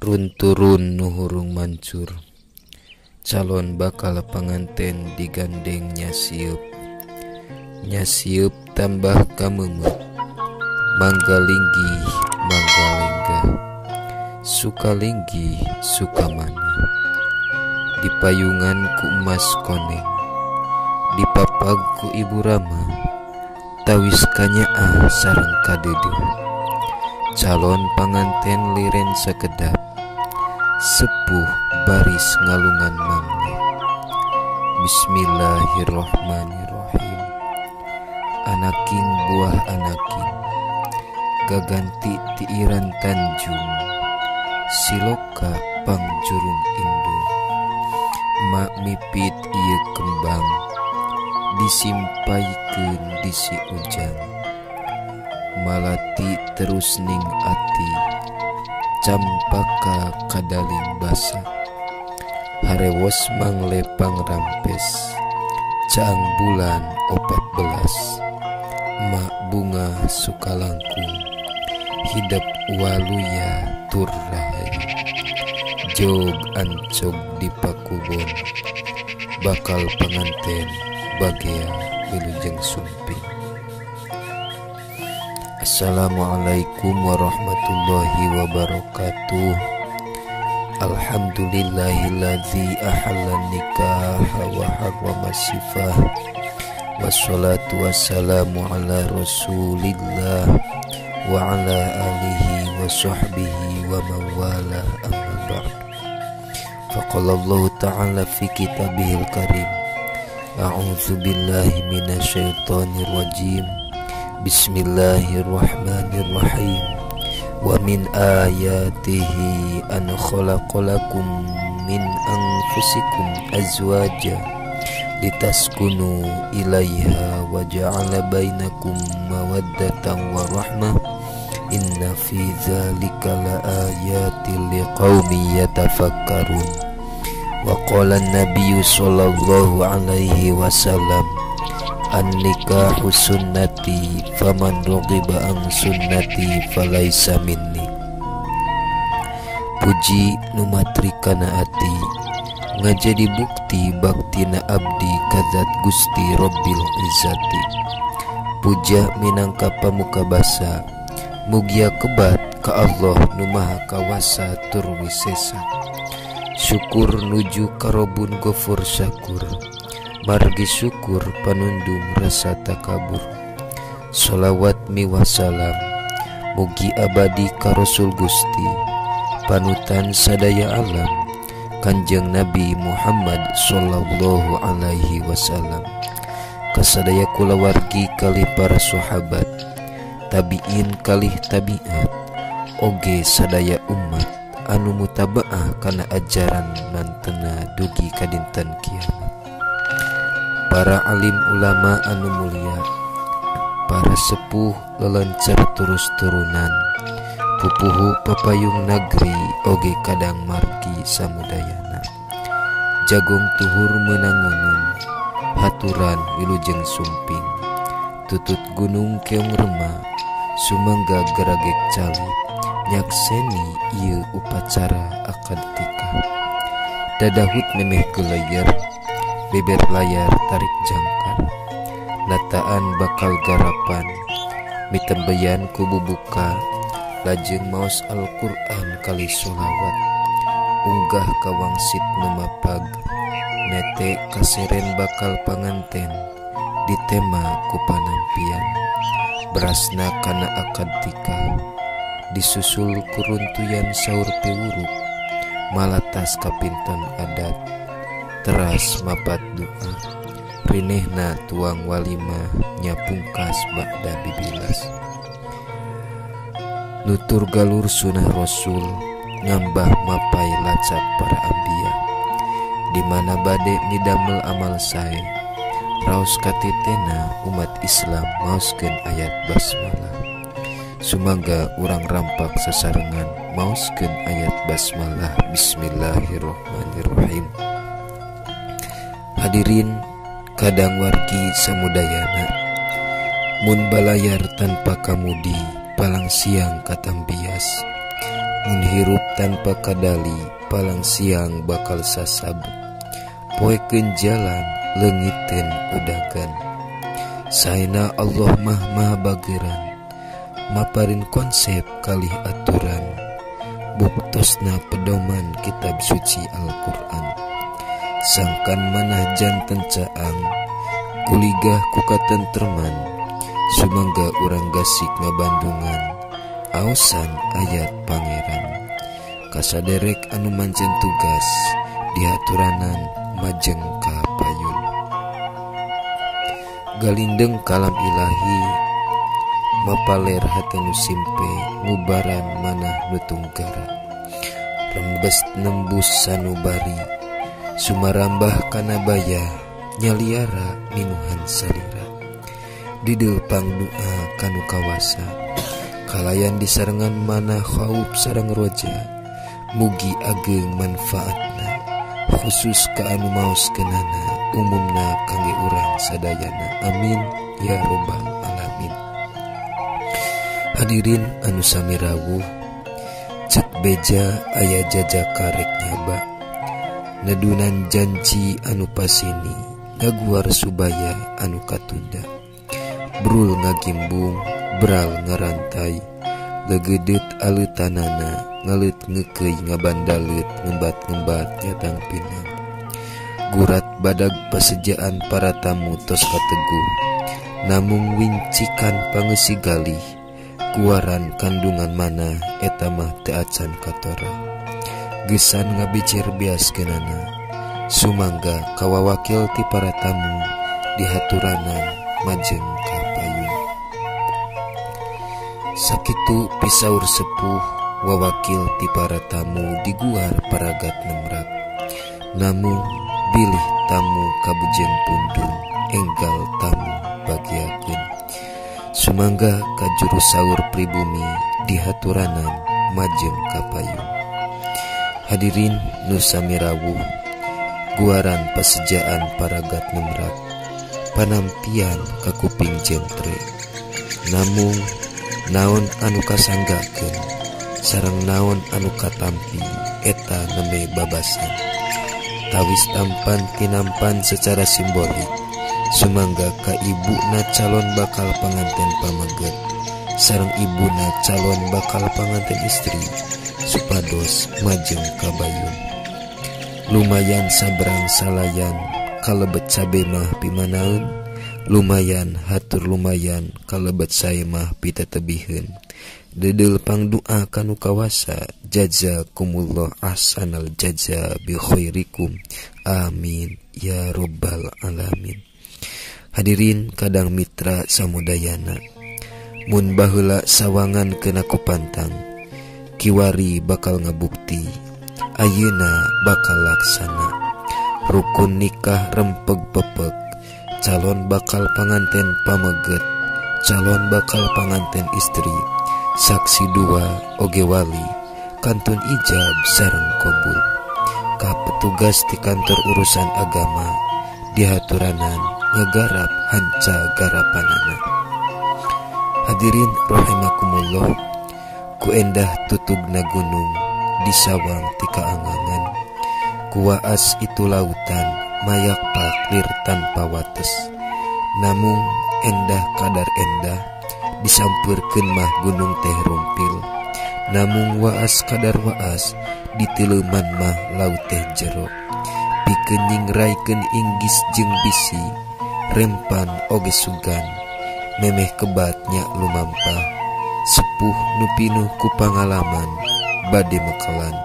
Runturun nu hurung mancur. Calon bakal panganten digandeng nyasieup. Nyasieup tambah kameumeut. Mangga linggih mangga lenggah. Suka linggih suka mana. Dipayungan ku emas koneng, dipapag ku Ibu Rama, tawis kanyaah sareng kadeudeuh. Calon panganten liren sakedap, sepuh baris ngalungan mangle. Bismillahirrohmanirrohim. Anaking buah anaking, gaganti tiiran Tanjung, siloka pangjurung indung. Mak mipit ieu kembang, disimpaikeun di si ujang. Malati terus ning ati, campaka kadaling basa. Harewos manglepang rampes, caang bulan 14. Mak bunga sukalangkung, hidep waluya tur rahayu. Jog ancog di pakubon, bakal panganten bagea wilujeng sumping. Assalamualaikum warahmatullahi wabarakatuh. Alhamdulillahilladzi ahalla nikah wa harrama sifah. Wassalatu wassalamu ala rasulillah wa ala alihi wa sahbihi wa mawala, amma ba'd. Faqala Allah ta'ala fi kitabihil karim, a'udzu billahi minasyaitonir rajim. Bismillahirrahmanirrahim. Wa min ayatihi an khalaqalakum min anfusikum azwaja litaskunu ilaiha wa ja'ala bainakum mawaddatan wa rahmah. Inna fi dzalika laayatin liqaumin yatafakkarun. Wa qala an-nabiyyu sallallahu alaihi wasallam, an-nikahu sunnati faman raghiba an sunnati falaisa minni. Puji nu matrikana ati, ngajadi bukti baktina abdi kadzat Gusti Rabbil Izzati. Puja minangka pamuka basa, mugia kebat ka Allah nu maha kawasa tur wisesa. Syukur nuju karobun gofur syakur, margi syukur panundung rasa takabur. Sholawat miwasalam mugi abadi ka Rasul Gusti, panutan sadaya alam, Kanjeng Nabi Muhammad sallallahu alaihi wasallam. Kasadaya kulawargi kalih para sahabat, tabiin kalih tabiat, oge sadaya umat anu mutabaah kana ajaran mantena dugi ka dinten kiamat. Para alim ulama anu mulia, para sepuh lelencer terus turunan, pupuhu papayung nagri oge kadang margi samudayana. Jagong tuhur menangunun, haturan wilujeng sumping, tutut gunung keong rema, sumangga geragek cali, nyakseni ieu upacara akad tikah. Dadahut memeh geleyer, beber layar tarik jangkar, nataan bakal garapan, mitembeyan ku bubuka, lajeng maos Al-Qur'an kali sholawat, unggah ka wangsit nu mapag, nete kaseren bakal panganten, ditema ku panampian, berasna kana akad tikah, disusul kuruntuyan saur piwuruk, malatas kapinten adat, teras mapat doa, rinehna tuang walimah nyapungkas ba'da bibilas. Nutur galur sunah Rasul, ngambah mapai lacak para ambiya, di mana bade midamel amal sae, raos katitena umat Islam maoskeun ayat basmalah. Sumangga urang rampak sasarengan maoskeun ayat basmalah. Bismillahirrohmanirrohim. Hadirin kadang wargi samudayana, mun balayar tanpa kamudi, palang siang katambias. Mun hirup tanpa kadali palang siang bakal sasab. Poekeun jalan leungiteun udagan. Saena Allah mah maha bageran, maparin konsep kalih aturan. Buktosna pedoman kitab suci Al-Qur'an. Sangkan manah janten caang, kuligah ku katentreman. Sumangga urang gasik ngabandungan, aosan ayat pangeran. Kasaderek anu mancen tugas, dihaturanan majeng ka payun. Galindeng kalam ilahi, mapaler hate nu simpe, ngubaran manah nu tunggara. Rembes nembus sanubari, sumarambah kana baya, nyaliara minuhan salira. Dideul pangdua kanu kawasa, kalayan disarengan manah khaup sareng roja. Mugi ageng manfaatna, khusus ka anu maos kenana, umumna kangge urang sadayana. Amin ya robbal alamin. Hadirin anu sami rawuh, cek beja aya jajaka rek nyaba, nedunan janji anu pasini, ngaguar subaya anu katunda. Brul ngagimbung, bral ngarantai, legedeut aleutanana, ngaleut ngeukeui ngabandaleut, ngembat-ngembat nyatang pinang. Gurat badag pasejaan para tamu tos kateguh, namung wincikan pangeusi galih, guaran kandungan mana eta mah teu acan katora. Geusan ngabicir biaskeunana, sumangga kawawakil ti para tamu dihaturanan majeng ka payun. Sakitu pisaur sepuh wawakil ti para tamu diguar paragat nemrak. Namung bilih tamu kabujeng pundung, enggal tamu bagiakeun. Sumangga ka juru saur pribumi dihaturanan majeng ka payun. Hadirin nu sami rawuh, guaran pasejaan paragat nemrak, panampian ka kuping jentre. Namung naon anu kasanggakeun sareng naon anu katampi eta nembe babasan. Tawis tampan tinampan secara simbolik, sumangga ka ibuna calon bakal panganten pameget sareng ibuna calon bakal panganten istri supados majeng kabayun. Lumayan sabrang salayan kalebet cabe mah pimanaeun, lumayan hatur lumayan kalebet sae mah pitatebiheun. Dedeul pangdua kanu kawasa, jazakumullah ahsanal jaza bi khairikum, amin ya robbal alamin. Hadirin kadang mitra samudayana, mun baheula sawangan kena ku pantang, kiwari bakal ngabukti, ayeuna bakal laksana. Rukun nikah rempeg pepeg, calon bakal panganten pameget, calon bakal panganten istri, saksi dua oge wali, kantun ijab sareng kobul. Ka petugas di kantor urusan agama, dihaturanan ngegarap hanca garapanana. Hadirin rahimakumullah, ku endah tutugna gunung disawang ti kaangangan, kuwaas itu lautan mayak paklir tanpa wates. Namung endah kadar endah disampeurkeun mah gunung teh rumpil, namung waas kadar waas diteleuman mah laut teh jero. Pikeun nyingraikeun inggis jeung bisi, rempan oge sugan, memeh kebat nya lumampah. Sepuh nu pinuh ku pangalaman bade mekelan,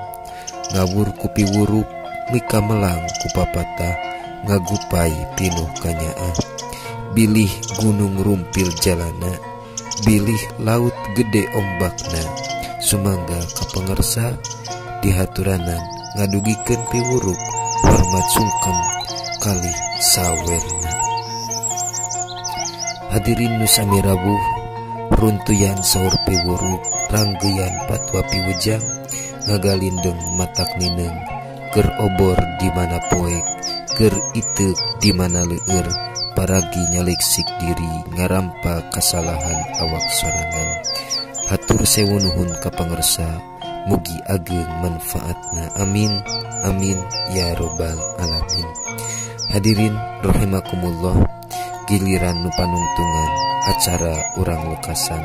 ngawur ku piwuruk mika melang ku papatah, ngagupai pinuh kanyaah. Bilih gunung rumpil jalana, bilih laut gede ombakna, sumangga ka pangersa dihaturanan ngadugikeun piwuruk hormat sungkem kalih sawerna. Hadirin nu sami rawuh, runtuyan saur piwuruk, ranggeyan patwa piwejang, ngagalindeng matak nineng, keur obor di mana poek, keur iteuk di mana leueur, paragi nyaleksik diri ngarampa kasalahan awak sorangan. Hatur sewu nuhun ka pangersa, Mugi ageng manfaatna. Amin amin ya robbal alamin. Hadirin rahimakumullah, giliran nu panungtungan acara urang lekasan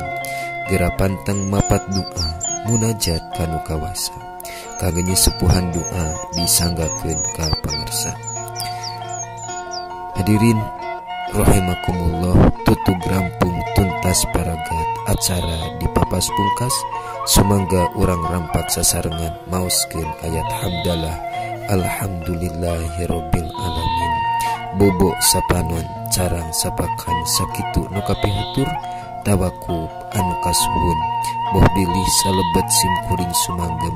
gera panteng mapat doa munajat kanu kawasa kangge nyesepuhan doa disanggakeun ka pangarsa. Hadirin rahimakumullah, tutug rampung tuntas paragat acara di papas pungkas. Sumangga urang rampak sasarengan maoskeun ayat hamdalah alhamdulillahirabbil alamin. Bobo sapanon carang sapakan sakitu nu kapihatur tawakub anu kasuhun boh bilih salebet simkuring sumanggem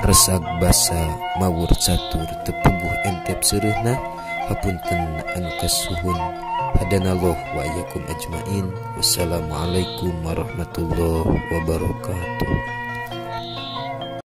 resag basa mawur catur tepuguh entep seureuhna hapunten anu kasuhun. Hadanallah wa iyyakum ajmain. Wassalamualaikum warahmatullahi wabarakatuh.